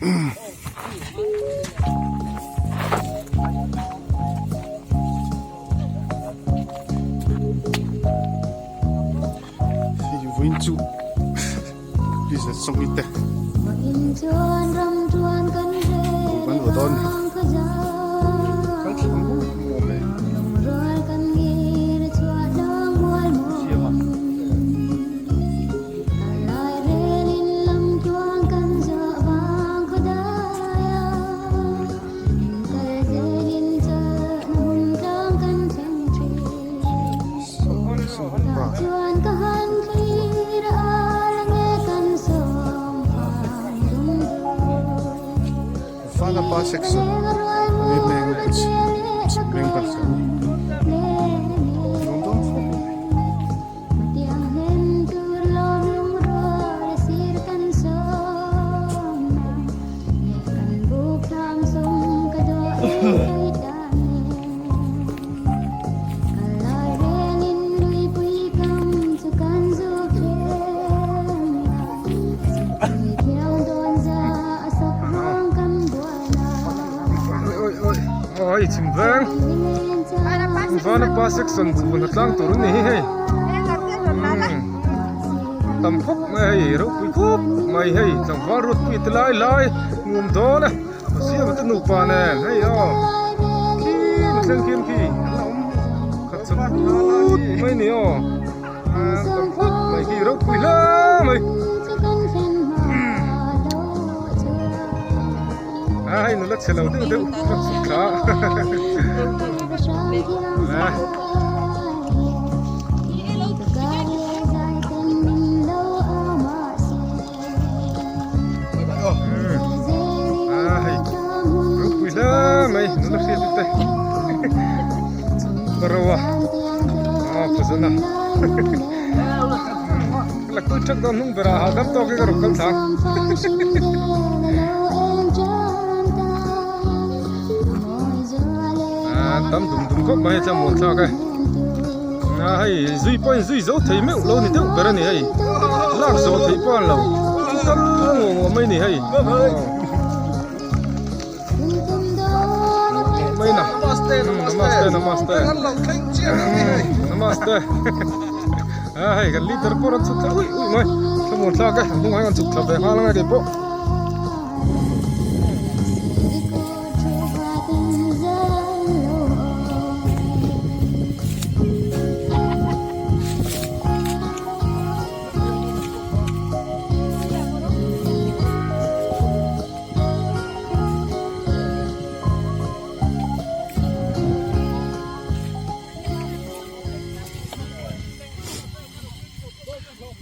Hei vawiin chu pizza sawng te kan ru dawn ni kan thla mup mup mai. Vanapa section members an ni. Nuam dawn khawp mai. Oi chim veng Vanapa section chu hna tlang tur ani hi hei tam khawp mai hei ropui khawp mai hei tlangval ruatpui te lai lai nuam dawn e. Siam te nupa nen hei aw khi mi thleng khian khi an la awm khat chhan put mai ni aw tam khawp mai khi ropui hle mai a hei nula chhe lo deuh deuh ka chhuk thla a. Ropui hle mai nula hriat te ka ro a a pazana la kul thak dawn hnung berah hahdam tawk hi ka rawn kal thla tam dum dum khawp mai chuan muan thlak e a hei zui pawh in zui zo thei meuh lo ni deuh ber a ni hei lak zawh theih pawh an lo kal nguah nguah mai a ni hei mai na namaste namaste namaste a hei kan leader pawh rawn chhuk thla uih uih mai thlamuan thlak e a hnungah hian kan chhuk thla ve nghal ang e keipawh.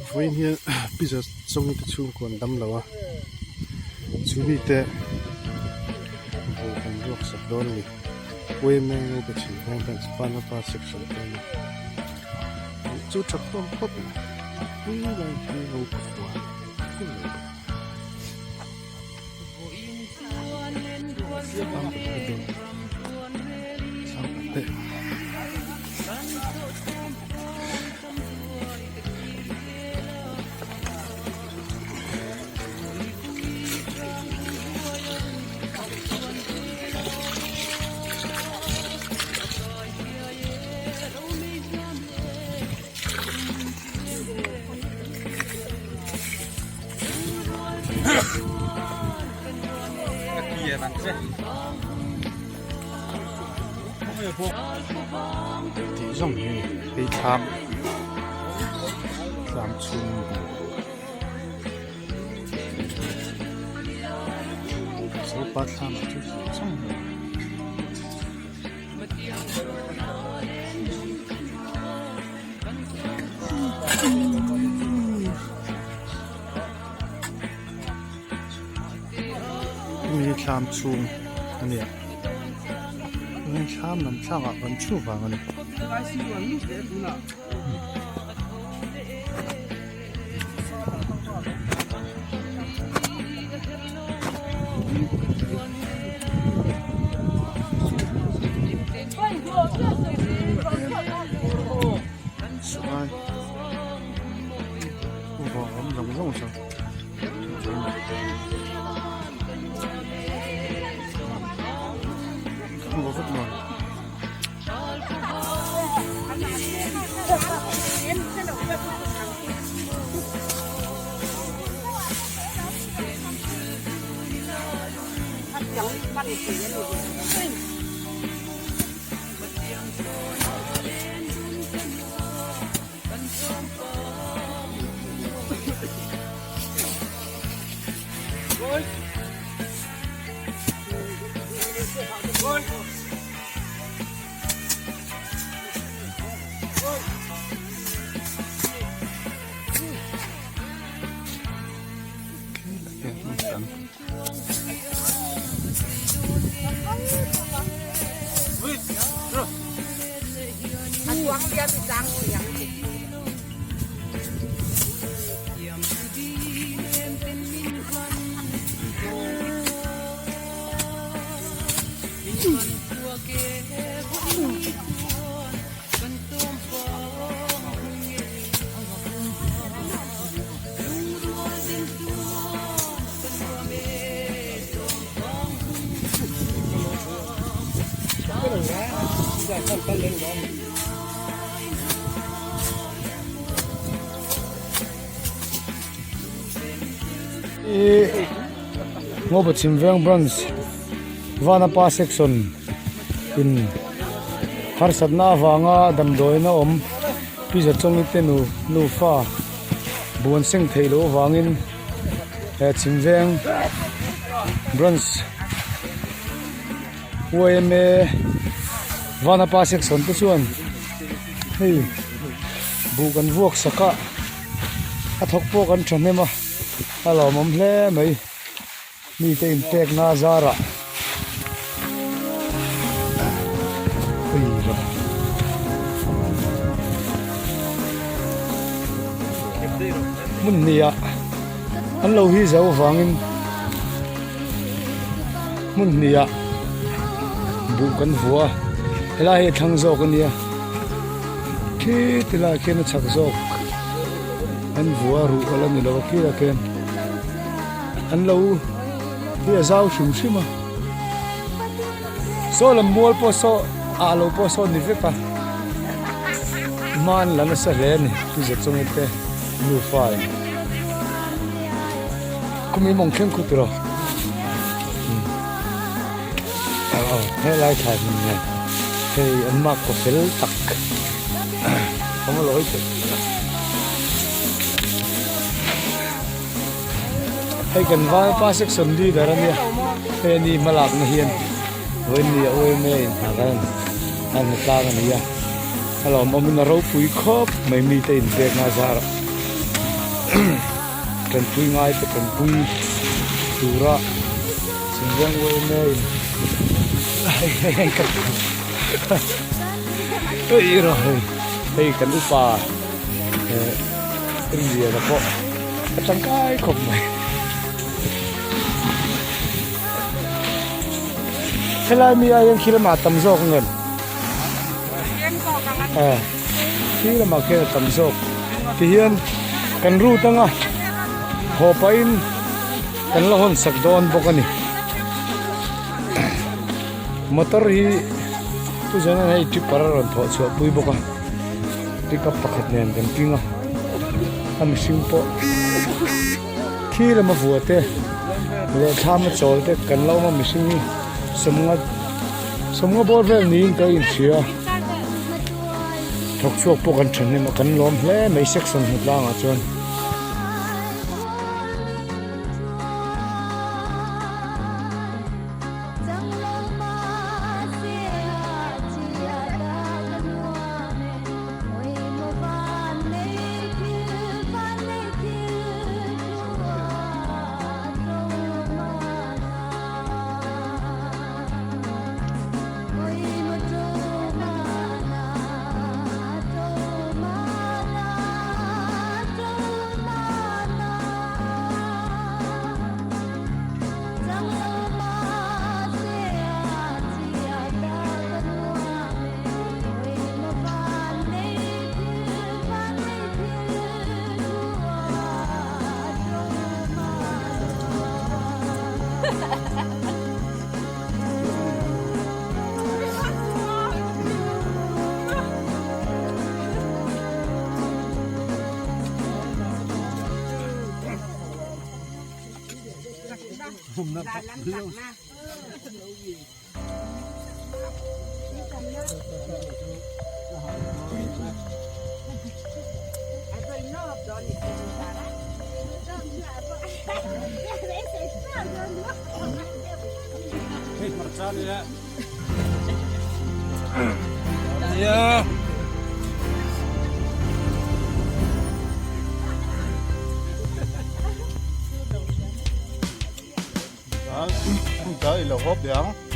Vawiin hian pizza chawngte te chhungkua an dam lo a chumi te buh kan ruak sak dawn a ni Waymango ka chhim veng branch Vanapa section te a ni chu tha khawm khawp mai pui lai hi ro ka fuan fur mai bawk. Tih zawng hi hei thlam thlam chhung sopa thlam ah chu tih zawng hi. Hemi hi thlam chhung a ni a heng thlam lam thlak ah kan thu vang a ni. hmu vek maw. I Ngopa Chhimveng Branch Vanapa Section in harsatna avanga damdawiin a awm Pi Zachawngi te nu nufa buan seng theih loh avangin he Chhimveng Branch yma Vanapa Section te chuan hei buh kan vuak sak a a thawk pawh kan thahnem a a lawmawm hle mai mite inpekna a zarah hmun hnih ah an lo hi zo avangin hmun hnih ah buh kan vua a helai hi a thlang zawk a nia khi ti lai khian a chhak zawk an vua ruh a la ni lo a khi ah khian an lo hi a zau hrim hrim a saw lam mual pawh saw ah lo pawh saw ni vek a hma an la nasa hle a ni pu Zachawngte te nufa in khumi mawng thleng khut rawh helai thlai hmun nen hei an mark kaw fel tak awm a lawi theih. Hei kan vaipa section leader a nia hei ani hmalakna hian vawiin a UMA in hna kan an hmu tlang a ni a a lawmawmin a ropui khawp mai mite inpekna a zarah tanpui ngai te tanpui tura Chhimveng UMA in hei erawh hei kan upa. Rinliana pawh a tangkai khawp mai. Helai mi ah hian khi lamah a tam zawk ang em? Khi lamah khian a tam zawk. Tihian kan route anga haw pahin kan la hawn sak dawn bawk a ni. Motor hi chu zawn hei tipper a rawn thawh chhuah pui bawk a. Pickup pakhat nen kan ping a a mihring pawh khi lama vua te leh thlam a chawl te kan lo awm a mihring hi sawmnga sawmnga bawr vel niin ka inhria thawk chhuak pawh kan thahnem a kan lawm hle mai section hmu tlangah chuan. Nia. Dal i lo hawp leh ang.